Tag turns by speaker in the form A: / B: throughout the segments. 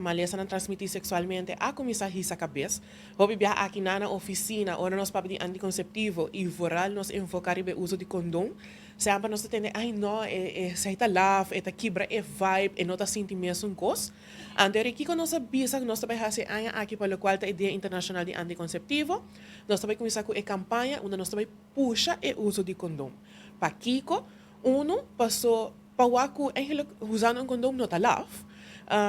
A: Malesanan transmití seksualmente a kuminsá hisa kabes. Hopi biaha aki na na ofisina ora nos papia di antikonseptivo i vooral nos enfoká riba e uso di kondon, semper nos ta tende, Ai no, e esei ta laf, e ta kibra e vibe, e no ta sinti mesun kos. Anto eri kiko nos a bisa ku nos ta bai hasi e aña aki pa lokual ta e Dia Internashonal di Antikonseptivo? Nos ta bai kuminsá ku e kampaña unda nos ta bai pusha e uso di kondon. Pakiko? Unu, paso pa wak ku eigenlijk usando un kondom no ta laf.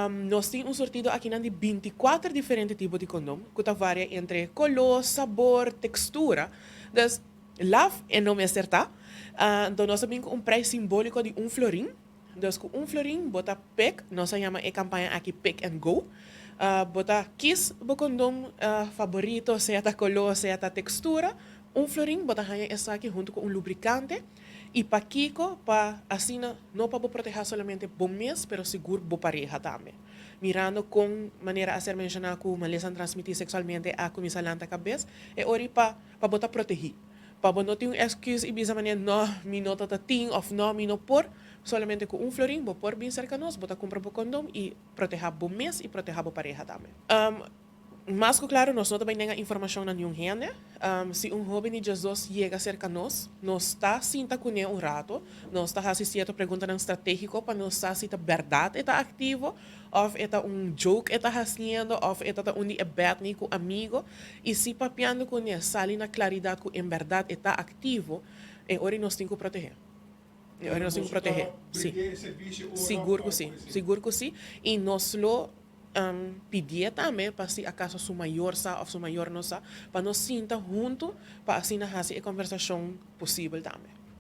A: Nos tin un surtido akinan di 24 diferente tipo di kondom ku ta varia entre koló, sabor, tekstura. Dus, laf e no mester ta. Anto nos a bin ku un prijs simbóliko di un florin. Dus ku un florin bo ta pick, nos a yama e kampaña aki Pick and Go. Bo ta kis bo kondom faborito, sea ta koló, sea ta tekstura. Un florin bo ta haña esaki huntu ku un lubrikante. I pakiko? Pa asina no pa bo protehá solamente bo mes, pero sigur bo pareha tambe. Mirando kon manera a ser menshoná ku malesanan transmití seksualmente a kuminsá lanta kabes, e ora i pa pa bo ta protehí. Pa bo no tin un èsküs i bisa manera no, mi no ta ta tin òf no, mi no por. Solamente ku un florin bo por bin serka nos, bo ta kumpra bo kondom i protehá bo mes i protehá bo pareha tambe. Mas ku klaru nos no ta bai nenga informashon na niun hende. Si un hóben di 12 yega serka nos, nos ta sinta kuné un rato, nos ta hasi sierto preguntanan stratégiko pa nos sa si ta bèrdat e ta aktivo òf e ta un joke e ta hasiendo òf e ta ta un di e bètni ku amigo. I si papiando kuné sali na klaridat ku en bèrdat e ta aktivo, e ora nos tin ku protehé. E ora nos tin ku protehé. Sí. Sigur ku sí. Sigur ku sí. I nos lo pidié tambe pa si akaso su mayor sa òf su mayor no sa, pa nos sinta huntu pa asina hasi e kombersashon posibel tambe.